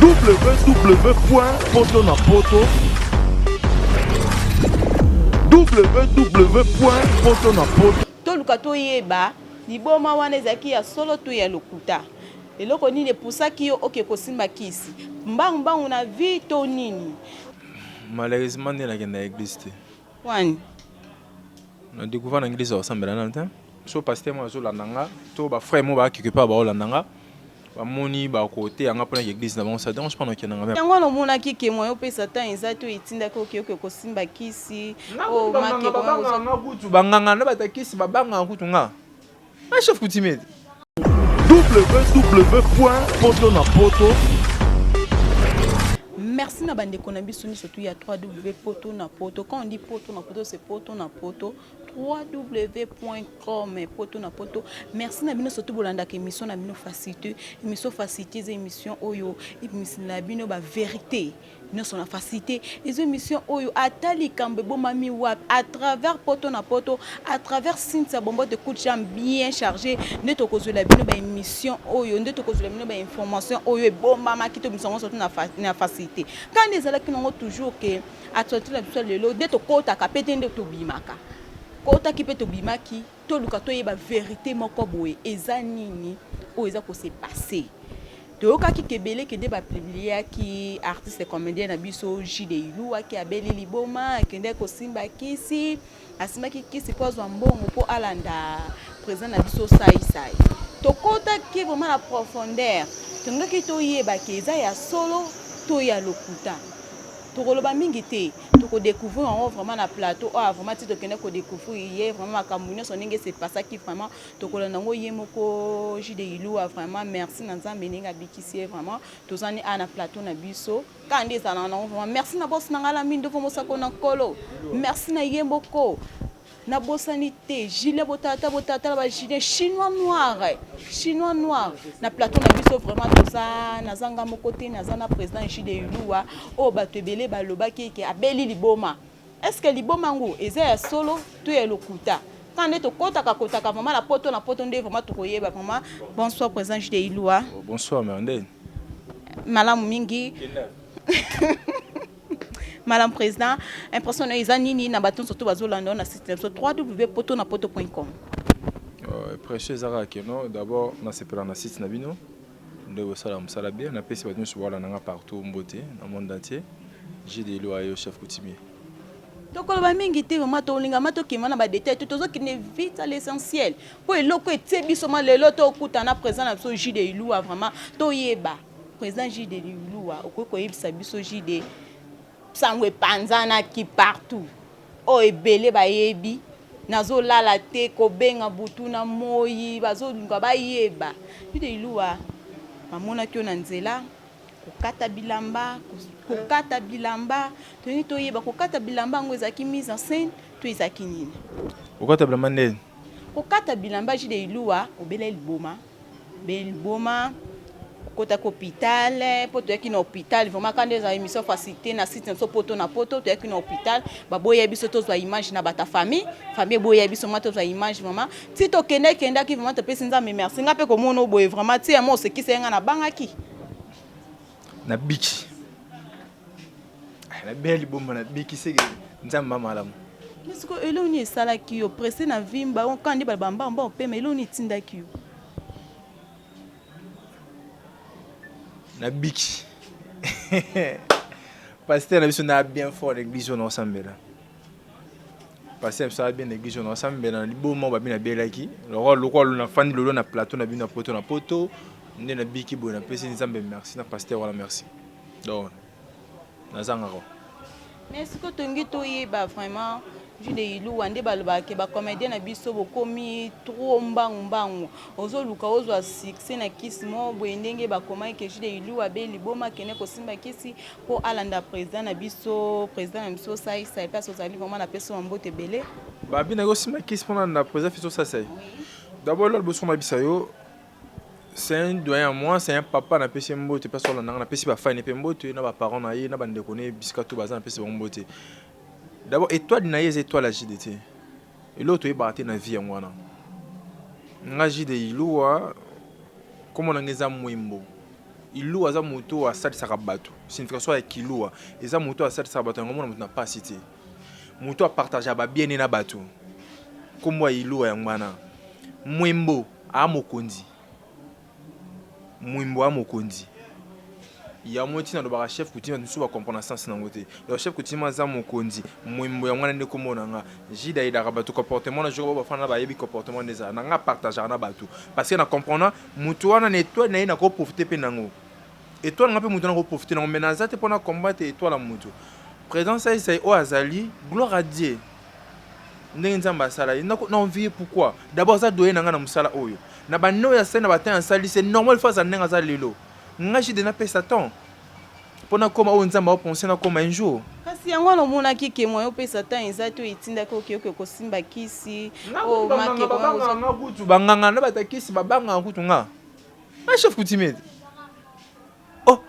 www.poto na poto www.poto na poto. Toluka toyeba liboma wana ezalaki ya solo to ya lokuta. Eloko nini epusaki yo oke kosimba kisi mbangu mbangu na vie to nini? Malheureusement nde nakenda eglise te. Wani? Na decouvert na eglise osambela nanu te. So pasteur moko azolanda nga to ba frère moko ba quelque part baolanda nga bamoni bakoteya nga mpona eglise na bango, ça dérange pas nakenda nga. Yango wana omonaki ke moyen opesa temps eza te, etindaki oke oke kosimba kisi oyo make babangaka nga kutu, banganga na bata kisi babangaka kutu nga nga chef coutumier. www.potonapoto. Merci na bandeko na biso nyonso tu ya 3W Poto na Poto. Quand on dit Poto na Poto, c'est Poto na Poto. www.com Poto na Poto. Merci na bino surtout bolandaka émission na bino facilité. Émission facilité eza émission oyo ebimisela bino ba vérité. Nyonso na facilité. Eza émission oyo ata likambo ebomami wapi à travers Poto na Poto, à travers Cynthia Bombote coup de jambe bien chargé, nde tokozwela bino ba émission oyo, nde tokozwela bino ba information oyo ebombamaki to biso surtout na facilité. Quand ezalaki nango toujours que actualité na biso lelo nde tokotaka pe te nde tobimaka. Kotaki pe tobimaki, toluka toyeba vérité moko boye eza nini oyo eza ko se passer. Toyokaki ke ebele ke nde ba publiaki artiste comédien na biso Jide Iluwa ke abeli liboma, akendaki kosimba kisi, asimbaki kisi po azwa mbongo po alanda président na biso Sai Sai. Tokotaki vraiment na profondeur, tolingaki toyeba ke eza ya solo to ya lokuta. Tokoloba mingi te, toko découvrir yango vraiment na plateau oyo vraiment ti tokende ko découvrir ye vraiment makambo nyonso ndenge se passaki vraiment. Tokolanda yango ye moko Jide Iluwa vraiment merci na Nzambe ndenge abikisi ye vraiment. Tozani awa na plateau na biso kaka nde ezalaka nango vraiment. Merci na boss na ngai la Mindovo mosako na Nkolo. Merci na ye moko. Nabosani te Julien Botata Botata ba Julien chinois noir chinois noir na plateau na biso vraiment toza naza nga moko te, naza na président Jide Iluwa oyo bato ebele balobaki ke abeli liboma. Est-ce que liboma yango eza ya solo to ya lokuta? Quand nde tokotaka kotaka vraiment na poto na poto nde vraiment tokoyeba vraiment. Bonsoir président Jide Iluwa. Bonsoir mère Ndeni. Malamu mingi. Malamu président, impression na eza nini na bato surtout bazolanda na site na biso www.potonapoto.com. Impression eza kaka ke no d'abord nasepela na site na bino nde bosala mosala bien, napesi bato nyonso balanda nga partout mbote na monde entier. Jide Iluwa yo chef coutumier. Tokoloba mingi te vraiment, tolinga ma tokima na ba détail te, tozokende vite à l'essentiel po eloko etie biso ma lelo tokutana président na biso Jide Iluwa vraiment toyeba. Président Jide Iluwa, okoki koyebisa biso Jide sango epanzanaki partout oyo ebele bayebi, nazolala te kobenga butu na moyi bazolinga bayeba. Jide Iluwa bamonaki yo na nzela kokata bilamba, kokata bilamba, tolingi toyeba kokata bilamba yango ezalaki mise en scène to ezalaki nini? Kokata bilamba nde? Kokata bilamba Jide Iluwa obela liboma, obeli liboma, okotaki hôpital, po toyaki na hôpital vraiment quand eza émission facilité na site na biso poto na poto, toyaki na hôpital, baboya biso tozwa image na bata famille, famille eboya biso ma tozwa image vraiment ti tokende kendaki vraiment topesi Nzambe merci. Nga pe komona boye vraiment ti ya mo osekisa nga na bangaki. Na biki. Na beli bomba na biki seke Nzambe malamu. Mais siko eloni esalaki yo pressé na vimba on kandi ba bamba mba opema eloni etindaki yo. Na biki. Pasteur na biso na bien fort l'église on osambela. Pasteur biso bien l'église on osambela na liboma babi na belaki. Lokwa lokwa na fandi lolo na plateau na bino na poto nde na biki boye na pesi Nzambe merci na pasteur wala merci. Donc nazangaka. Mais siko tongi toyeba vraiment Jide Iluwa nde balobaka ke ba comédien na biso bokomi trop mbangu mbangu, ozoluka ozwa succès na kisi moko boye ndenge bakomaki ke Jide Iluwa abe liboma akende kosimba kisi po alanda président na biso, président na biso Sai Sai place ozali vraiment na peso mbote ebele. Babi na kosimba kisi pona na président fiso Sai Sai. D'abord lelo boso mabisa yo c'est un doyen à moi, c'est un papa na pesi mbote place olanda na pesi ba fani pe mbote na ba parents na ye na ba ndeko ne bisika to baza na pesi bango mbote. D'abord étoile na ye eza étoile ya JDT. Eloko toyebaka te na vie yango wana. Nga Jide Iluwa kombo na nga eza Mwembo. Iluwa aza moto oyo asalisaka bato. Signification ya kiluwa eza moto oyo asalisaka bato, yango mona moto na pasi te, moto apartageaka babiene na bato. Nkombo ya Iluwa yango wana. Mwembo aa mokonzi, mwembo aa mokonzi yango ntina alobaka chef coutumier. Bato mosusu bacomprendre sens nango te. Donc chef coutumier aza mokonzi, mwembo yango wana nde kombo na nga. Jide ayedaka bato, comportement na jour bafanda na bayebi comportement nde ezala na nga, partageaka na bato, parce que na comprendre moto wana na étoile na ye, nakoprofite mpe nango, étoile nga mpe moto nakoprofite nango, mais naza te mpona combattre étoile ya moto. Président Saisai oyo azali, gloire à Dieu, ndenge Nzambe asala ye, na envie. Pourquoi? D'abord aza doyen na ngai na mosala oyo, na bane oyo asali, na batin asali, c'est normal fo azala ndenge aza lelo. Ngai Jide napesa temps mpo nakóma oyo Nzambe aopense nakóma un jour. Kasi yango wana omonaki ke moyen opesa temps eza te, oyo etindaki okeoke kosimba kisi oyo make? Babangaka kutu banganga na bato ya kisi, babangaka kutu nga nga chef coutumier. Oh,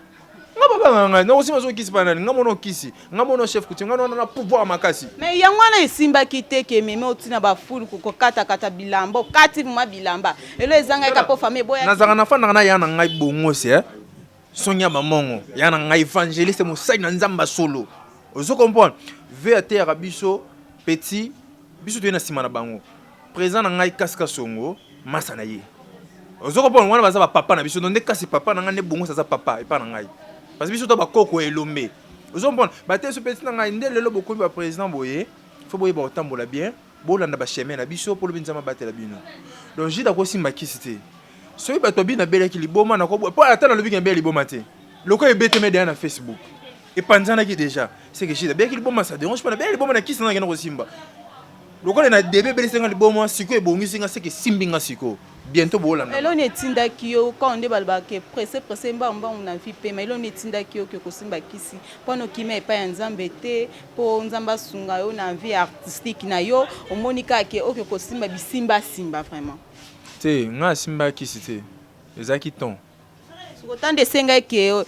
nga babangaka ngai, nakosimba soki kisi mpa nani? Nga mona okisi, nga mona chef coutumier, nga wana na pouvoir makasi. Mais yango wana esimbaki te ke meme otina bafulu kokatakata bilamba, okati mwa bilamba, elo ezangaki ka mpo famille eboyaki. Nazalaka nafandaka na ya na ngai bongo se songi ya mamongo ya na ngai, évangéliste, mosali na Nzambe solo. Ozo comprendre ve ateyaka biso petit, biso toye na nsima na bango. Président na ngai Kasika Songo, masa na ye, ozo comprendre, wana baza bapapa na biso. Donc nde kasi papa na ngai nde bongo aza papa epa na ngai, parce que biso to bakoko elombe. Ozo comprendre, bateya biso petit na ngai nde lelo bokomi baprésident boye, fo boyeba kotambola bien, bolanda bachemin na biso mpo lobi Nzambe abatela bino. Donc Jide akosimba kisi te. Soki bato babini nabelaki liboma, mpo ata nalobiki nabela liboma te, lokola ebeteme deya na Facebook, epanzanaki déjà, c'est que Jide abelaki liboma. Ça dérange pas, nabelaki liboma na kisi na nakenda kosimba. Lokola na début ebelisi nga liboma, sikoyo ebongisi nga, seke esimbi nga sikoyo, bientôt boolanda. Eloni etindaki yo quand nde balobaka ke presse presse, mbangu mbangu na vie pema, eloni etindaki yo ke kosimba kisi mpona okima epai ya Nzambe te, mpo Nzambe asunga yo na vie artistique na yo? Omoni kaka ke oke kosimba bisimbasimba vraiment? Te, nga asimba kisi te, ezalaki temps. Soko nde esengaki ke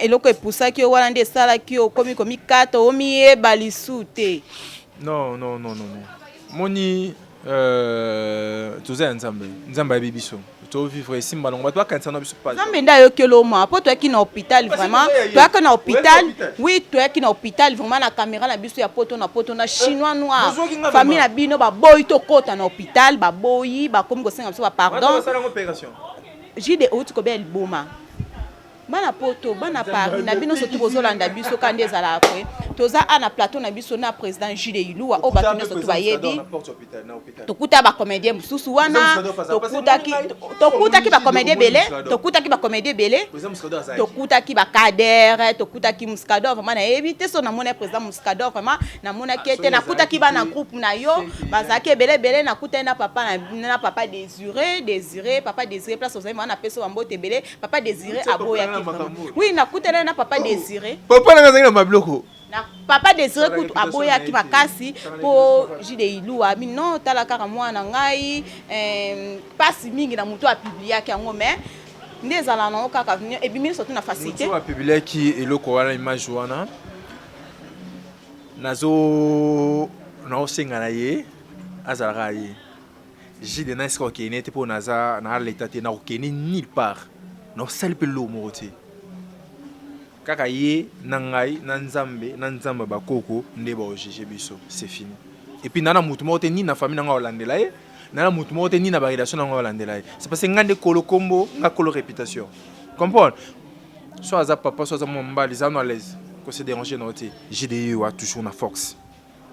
eloko epusaki yo wana nde esalaki yo okomi komikata, omiyeba lisu te? Non, non, non, non, non. Moni toza ya Nzambe, Nzambe ayebi biso, tovivre esimba nango, bato bakanisa na biso. Nzambe nde ayokeli omwa mpo toyaki na hôpital vraiment, toyaki na hôpital, oui, toyaki na hôpital vraiment na caméra na biso ya poto na poto na chinois noir. Famille na bino baboyi tokɔta na hôpital, baboyi, bakomi kosenga biso bapardon. Jide outi kobela liboma. Bana poto, bana Paris na bino, surtout bozolanda biso ka nde ezalaka kwe. Toza a na plateau na biso na président Jules Iluwa oyo bato nyonso to bayebi. Tokuta bacomédien mosusu wana, tokutaki bacomédien ebele, tokutaki bacomédien ebele, tokutaki bacadere, tokutaki Muscador. Vraiment nayebi te so namoni président Muscador, vraiment namonaki ete nakutaki bana groupe na yo bazalaki ebele ebele. Nakutani na papa na papa Désiré, Désiré, papa Désiré, place ozali wana, napesi bambote ebele. Papa Désiré aboyaki vraiment. Oui, nakutani na papa Désiré. Papa nanga azalaki na mabiloko. Na papa Désiré kutu aboyaki makasi mpo Jide Iluwa abi non, tala kaka mwana ngai, mpasi mingi na motu apubliaki yango, mais nde ezala nango kaka ebimi surtout na facilité. Motu apubliaki eloko wana, image wana, nazo naosenga na ye azalaka ye Jide na esika okende te, mpo naza na leta te, nakokende nulle part, naosali mpe eloko moko te. Kaka ye na ngai na Nzambe, na Nzambe ya bakoko nde baojuge biso, c'est fini. Et puis na motu moko te, ni na famille na ngai olandela ye, na motu moko te, ni na barelation na ngai olandela ye. C'est parce que ngai nde kolo kombo, nga kolo réputation, comprendre. So aza papa, so aza mwa mobali, eza no à l'aise kose déranger na yo te. Jde wa toujours na force.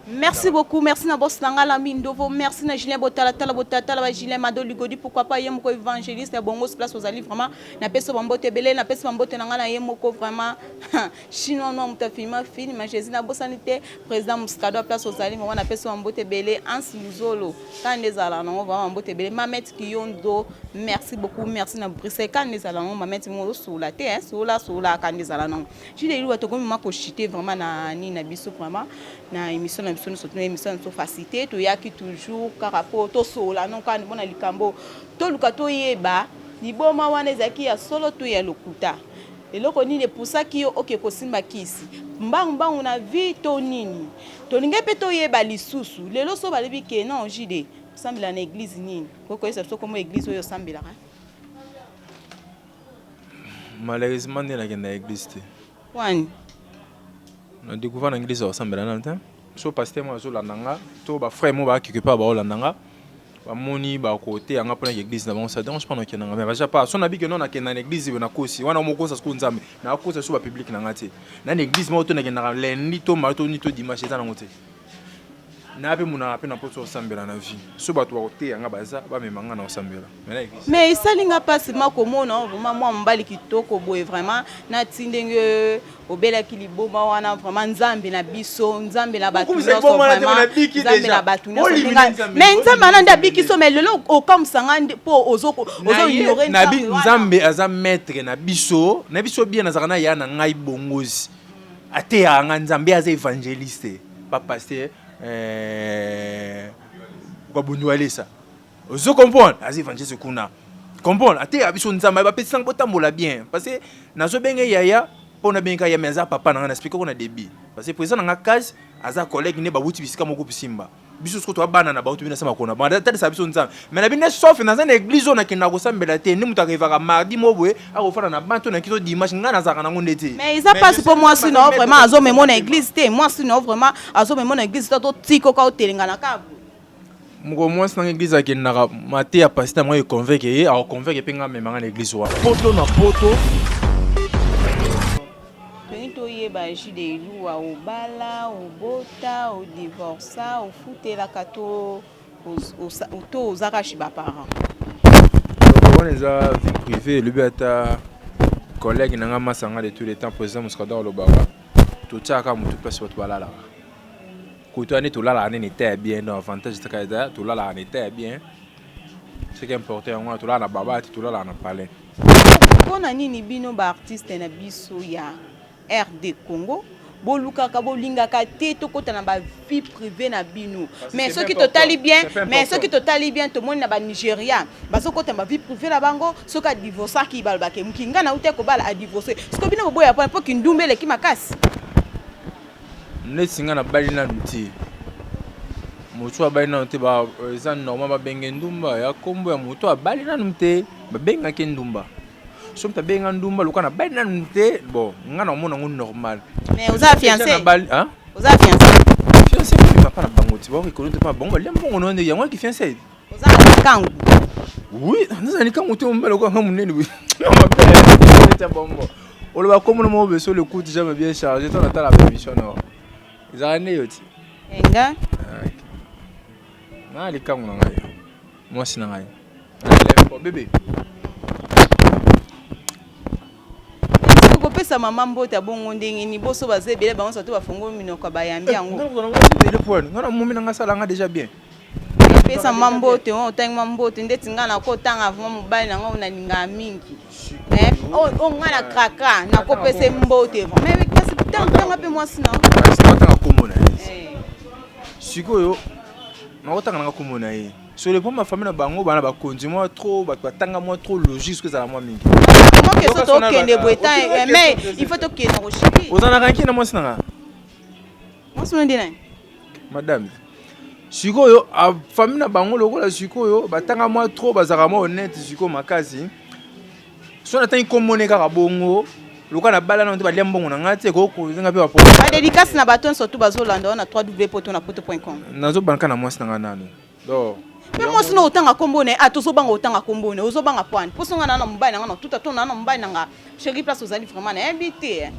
Merci beaucoup, merci na boss nanga Lambi Ndovo, merci na Julien Botalatala Botatala ba Julien Mado Ligodi, pourquoi pas ye moko évangéliste ya Bongo place ozali vraiment, na peso bambote ebele, na peso bambote nanga na ye moko vraiment chinois no muta filma film Jésus, na bosani te président Muscado, place ozali vraiment, na peso bambote ebele. Hans Luzolo quand ezala nango vraiment, bambote ebele. Mamet Kiyondo, merci beaucoup, merci na Bruxelles quand ezala nango. Mamet mo osula te hein, sula sula quand ezala nango. Jules Eluwa, tokomi ma kochite vraiment na nini na biso, vraiment na émission na biso nyonso, na émission na biso facilité. Toyaki toujours kaka mpo tosola no kaka mpona likambo toluka toyeba liboma wana ezalaki ya solo to ya lokuta, eloko nini epusaki yo oke kosimba kisi mbangu mbangu na vie to nini. Tolingi mpe toyeba lisusu lelo so balobi ke non, Jide osambela na église nini? Kokoyesa biso kombo église oyo osambelaka. Malheureusement nde nakenda église te. Wani? Na découvert na église osambela nanu te. So pasteur mo azolanda nga to ba frère mo ba quelque part baolanda nga, bamoni bakoteya nga mpona église na bango, ça dérange pas, nakenda nga. Mais baja pas so nabi ke non, nakenda na église boye, nakosi wana, mokosa siko Nzambe, nakosa so bapublic na nga te. Na na église moko to nakendaka lundi to mardi to ni to dimanche, eza nango te. Na mpe monaka mpe na mposo osambela na vie, so bato bakoteya nga, baza bamema nga na kosambela, mais na église. Mais esali nga mpasi ma komona vraiment mwa mobali kitoko boye, vraiment nati ndenge obelaki liboma wana. Vraiment, Nzambe na biso, Nzambe na bato Okumisa nyonso, liboma wana te, vraiment, nabiki Nzambe déjà. na bato nyonso. Olimi Nzambe, Mais Nzambe wana nde olimi abiki so, mais lelo okamwisanga nde mpo ozoignore Nabi Nzambe wana. Nzambe aza maître na biso, na biso bien. Nazalaka na ya na ngai bongozi, ateyaka nga Nzambe, aza évangéliste, pa pasteur Kwabundu Alesa, ozo comprendre, aza évangéliste kuna, comprendre, ateyaka biso Nzambe, bapesisanga botambola bien, parce que nazobenge yaya mpo nabengaka ya, mais aza papa na ngai. Na expliqué ko na début, parce que président na nga case aza collègue ne, bawuti bisika moko bisimba biso. Siko toa bana na bango, tobina sama kona batalisa biso Nzambe. Mais na bino, sauf naza na église oyo nakendaka kosambela te, nde moto arrivaka mardi mo boye, akofanda na ban to naki to dimanche, ngai nazalaka nango nde te. Mais eza mpasi mpo mwasi na yo vraiment azomema na église te. Mwasi na yo vraiment azomema na église te, totikoka otelenga kaka. Moko mwasi nanga église akendaka mate ya pasteur moko econvaincre ye, akoconvaincre mpe ngai amemanga na église wana. Poto na poto. Tolingi toyeba, Jude Eluwa, obala, obota, odivorsa, ofutelaka to to ozaka chez baparent? Wana eza vie privée. Elobi ata collègue na nga, masanga de tous les temps, président Moscador, alobaka totiaka motu place bato balalaka koto wana, tolalaka nene état ya bien. Donc avantage etaka eza tolalaka na état ya bien. Ce qui est important, yango wana tolalaka na baba te, tolalaka na palais. Mpona nini bino baartiste na biso ya RD Congo bolukaka, bolingaka te tokɔta na bavie privée na bino? Mais soki totali bien, mais soki totali bien, tomoni na banigéria bazokɔta na bavie privée na bango. Soki adivorçaki, balobaka moki ngai nauti kobala, adivorce. Soki bino boboya mpona mpo kindumba eleki makasi. Neti nga nabali nanu te, motu abali nanu te, eza normal babenge ndumba ya nkombo ya motu abali nanu te, babengaki ndumba. So moto abenga ndumba lokola nabali nanu te, bon, nga na omona yango normal. Mais oza fiancé? Oza fiancé? Fiancé mpe papa na bango ti bareconnaître pa bango, balia mbongo na ndenge yango aki fiancé. Oza na likangu? Oui, naza likangu te, mobali okoanga monene mabe bongo oloba komona moko beso le coup déjà bien chargé to natala baémission no ezalaka nde yo ti. Enga. Na likangu na ngai, mwasi na ngai, bébé. Kopesa mama mbote abongo ndenge nini? Boso baza ebele, bango surtout bafongoli minoko, bayambi yango. Ebele poane nga na momi na nga asalanga déjà bien. Pesa mama mbote oyo otangi mwa mbote ndeti ngai nakotanga vraiment mobali na ngai nalingaka mingi, oyo ngai na kraka, nakopesa mbote. Mais kasi tanga mpe mwasi na. Natanga kombo na ye sikoyo, nakotanga nanga kombo na ye sur le point. Bafamille na bango bana bakonzi mwa trop, bato batanga mwa trop, logique soki ezala mwa mingi. Moke so tokende boye ta, mais il faut tokende koshiki. Ozalaka nki na mwasi nanga. Mwasi no nde nani? Madame. Sikoyo famille na bango lokola sikoyo batanga mwa trop, bazalaka mwa honnête sikoyo makasi. So natangi komone kaka bongo lokola na bala nano te, balia mbongo na ngai te, ekozenga mpe. Badédicace na bato nyonso tu bazolanda wana www.poto na poto.com. Nazobanka na mwasi na ngai nano donc. Mpe mwasi na otanga kombo na ye, ah, tozobanga otanga kombo na ye, ozobanga pwani mposo nga na mobali na nga na tuta to na mobali na nga chéri, place ozali vraiment nayebi te.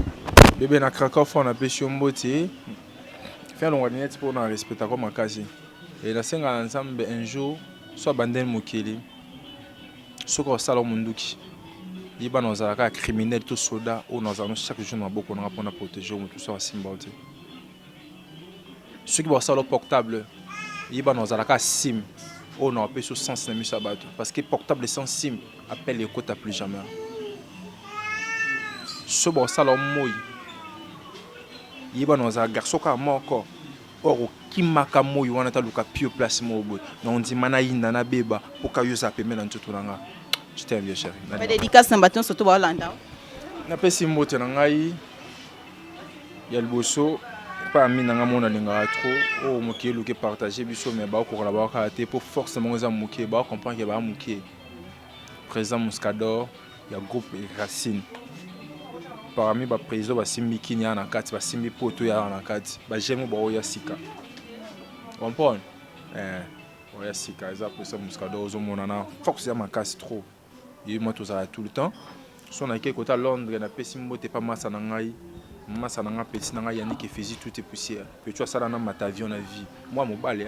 Bébé na Krakow fo, napesi yo mbote. Fin alongwa neti mpo na respectako makasi e nasenga na Nzambe un jour so abandeli mokili, soki osala monduki, yeba na ozala kaka criminel to soda oyo nazala no chaque jour na maboko nanga mpona protéger motu so asimba yo te. Soki basala portable, yeba na ozala kaka sim oyo na bapesi yo sens na miso ya bato, parce que portable sans sim, appel ekota plus jamais. So basala moi, yeba na ozala garçon kaka moko oyo akokimaka moi wana, taluka pio place moko boye na ondima nayinda nabeba mpo ka yo ozala pembe na nzoto na nga. Je t'aime bien, chéri. Badédicace na bato nyonso to baolanda. Napesi mbote na ngai ya liboso epai ya mi na ngai moko nalingaka trop, oyo moke eluki partage biso, mais baokokola baokala te mpo force na bango eza moke, baocomprendre ke baa moke. Président Muscador. Ya groupe Racine, parmi baprésident basimbi kini ya na kati, basimbi poto ya na kati, bageme baoya sika, comprendre oya sika eza président Muscador. Ozomona na force ya makasi trop, ye mwa tozala tout le temps. So nakei kota Londres, napesi mbote pa masa na ngai, masa na ngai, petit na ngai Yannick Efesi, tout est poussière. Petit asala na mata avion na vie, mwa mobali,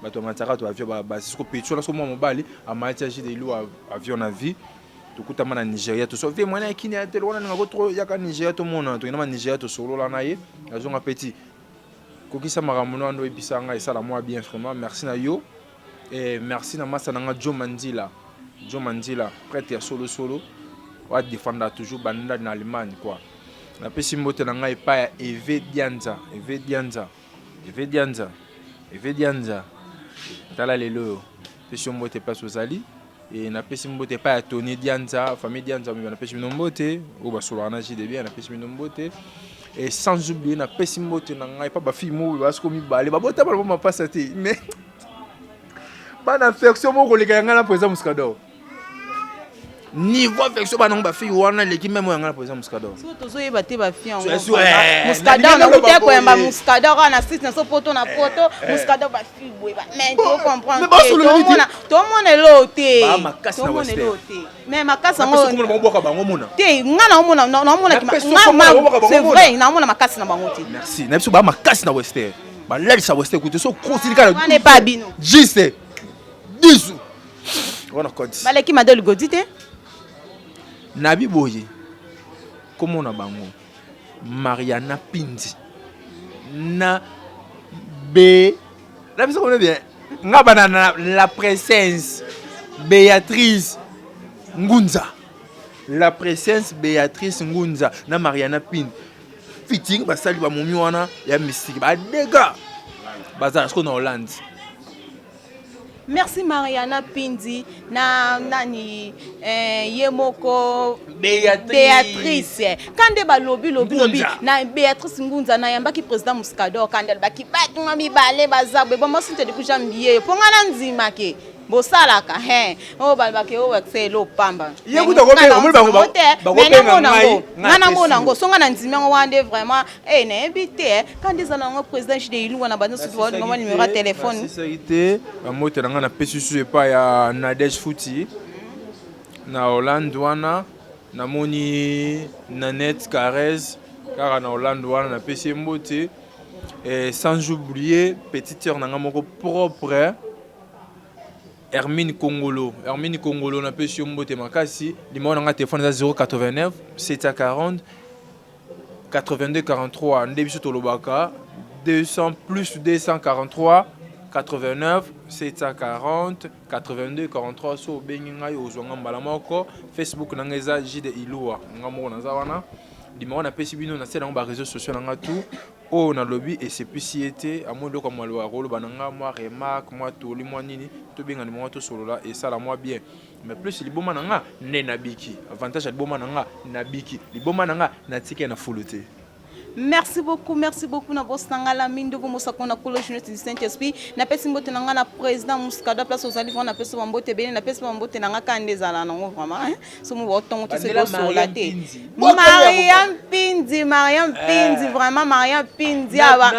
bato bamataka to avion basiko. Petit wana so mwa mobali amati agide elu avion na vie. Tokutama na Nigeria, toso vie mwana ya kini ya te wana ningako tro yaka Nigeria, tomona tokenda ma Nigeria, tosolola na ye, azonga. Petit, kokisa makambo no wana oyebisa ngai, esala mwa bien vraiment. Merci na yo et merci na masa na nga Jo Mandila, Jo Mandila, prêtre ya solosolo oadefenda toujours banda na Allemagne quoi. Napesi mbote na ngai epai ya Eve Dianza, Eve Dianza, Eve Dianza, Eve Dianza. Tala lelo oyo, pesi yo mbote place ozali. E napesi mbote epai ya Tony Dianza, famille Dianza mibimba, napesi bino mbote. Oyo basolaka na JDB, napesi bino mbote. Et sans oublier, napesi mbote na ngai pa bafille moko basiko mibale babota bana mapasa te, mais bana affection moko koleka ya ngai na président Muscador. Niveau affection bana ngo bafille wana eleki même oyo ya ngai na président Muscador. So tozoyeba te bafille yango. Muscador nakuti koyamba Muscador kaka na site na so poto na poto Muscador, bafille boye, mais tocomprendre, tomona eloo te, tomona eloo te, mais makasi yango te. Nga naomona, naomona, c'est vrai, naomona makasi na bango te. Merci na biso, baa makasi na wester, balalisa wester kutu so kosilika. Wana epa bino. Juste 10 wana code. Baleki Madoli Godi te. Nabi boye, komona bango Mariana Pindi na B na biso komona bien nga bana na la princesse Béatrice Ngunza, la princesse Béatrice Ngunza na Mariana Pindi, featuring basali bamomi wana ya mystique, badega bazala sikoyo na Hollande. Merci Mariana Pindi na nani, ye moko. Béatrice. Béatrice kande balobi lobi lobi na Béatrice Ngunza. Nayambaki président Muscador kande alobaki bato nga mibale baza boye. Bongo sinte depuis janvier mpo nga na ndimake bosalaka he oyo balobaki oyo bakisa elo pamba. Ye kuta omoni bango. Nga namona yango so nga na ndimi yango wana nde vraiment nayebi te kandi eza nango. Président Jide Ilunga na banyonso balinga numéro ya telefone. Nasisaki te bambote na ngai, napesi susu epai ya Nadege Futi na Hollande wana. Namoni Nanette Carez kaka na Hollande wana, napesi ye mbote. Et sans oublier petite sœur na ngai moko propre, Hermine Kongolo, Hermine Kongolo, napesi yo mbote makasi. Numéro na ngai telefone eza 089 740 82 43. Nde biso tolobaka 200 plus 243 89 740 82 43. So obengi ngai, ozwanga mbala moko. Facebook na ngai eza Jide Iluwa, nga moko naza wana. Numéro napesi bino na se nango, baréseau sociaux na nga tout. Oyo nalobi esepisi ye te, amoni eloko ya maloba koloba na nga, mwa remarque, mwa toli, mwa nini, tobengani mwa tosolola, esala mwa bien. Mais plus liboma na nga nde nabiki, avantage ya liboma na nga, nabiki liboma na nga, natiki na fulu te. Merci beaucoup, merci beaucoup na boss na nga la mindugu mosako na kolo jeunesse du Saint Esprit. Napesi mbote na nga na président Muscador place ozali vraiment, napesi bambote ebele, napesi bambote na nga kaka nde ezala nango vraiment. So mo baotongo te, soki osola te. Mariam Pindi, Mariam Pindi, vraiment Mariam Pindi awa,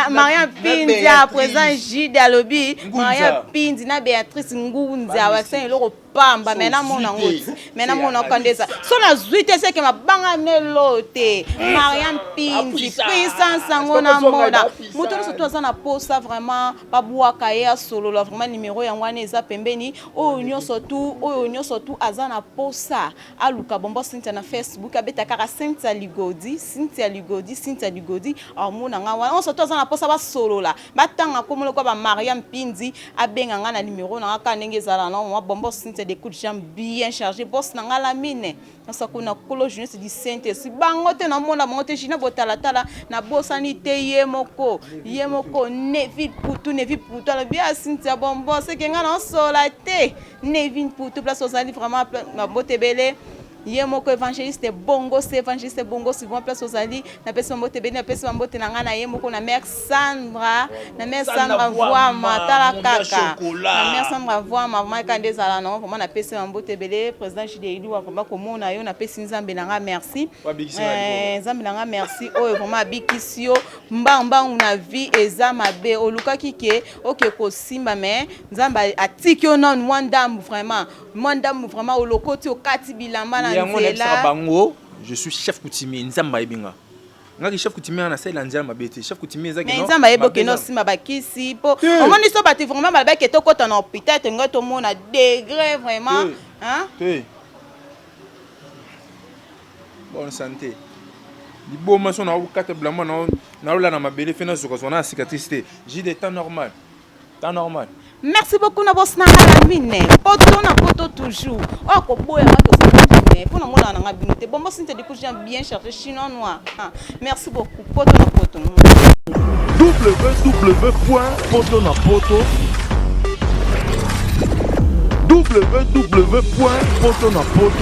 Mariam Pindi awa, président Jide alobi Mariam Pindi na Béatrice Ngunzi awa sa eloko pamba. Me namona yango ti, me namona yango kanda eza so nazwi te, seke mabanga nelo te. Mariam Pindi, puissance yango namona. Moto nyonso to aza na posa vraiment babwaka ye, asolola vraiment, numéro yango wana eza pembeni. Oyo nyonso tu, oyo nyonso tu aza na posa aluka Bombo Cynthia na Facebook, abeta kaka Cynthia Ligodi, Cynthia Ligodi, Cynthia Ligodi, amona nga wana. Nyonso to aza na posa basolola, batanga komona lokola ba Mariam Pindi, abenga nga na numéro na nga kaka ndenge ezala na mwa Bombo Cynthia de coup de jambe bien chargé. Boss na nga Lamine nyonso kuna, kolo jeunesse du Saint Esprit, bango te namona bango te. Jina botalatala, nabosani te ye moko, ye moko Neville Putu, Neville Putu alobi a Cynthia Bombo seke nga naosola te. Neville Putu place ozali vraiment, mbote ebele. Ye moko évangéliste Bongo, c'est évangéliste Bongo, souvent place ozali, napesi mbote ebele, napesi mbote na ngai na ye moko na mère Sandra, na mère Sandra Voama, tala kaka. Na mère Sandra Voama, vraiment kaka nde ezala nango, vraiment napesi mbote ebele, président Jude Eluwa, vraiment komona yo, napesi Nzambe na ngai merci. Nzambe na ngai merci, oyo vraiment abikisi yo mbangu mbangu na vie eza mabe, olukaki ke oke kosimba, mais Nzambe atiki yo nanu mwa ndambu, vraiment mwa ndambu, vraiment olokoti, okati bilamba na yango nayebisaka nzela. Bango, je suis chef coutumier. Nzambe ayebi nga, ngaki chef coutumier wana, nasalela nzela mabe te. Chef coutumier ezaki Mais Nzambe ayebi okende osimba bakisi mpo omoni so bato vraiment balobaki tokɔta na hôpital, tolingai tomona degré vraiment. Te. Hein? Te, bonne santé, liboma so naokata bilamba, naolala na mabele fe, nazokazwa na cicatrice te. J'ai des temps normal, temps normal. Merci beaucoup na bosi na nga na mine poto na poto toujours oyo koboyanga tozalaki mpo na monana na nga bino te. Bombo sinte du coup bien chargé chinois noir. Ah, merci beaucoup, poto na poto. www poto na poto, www poto na poto.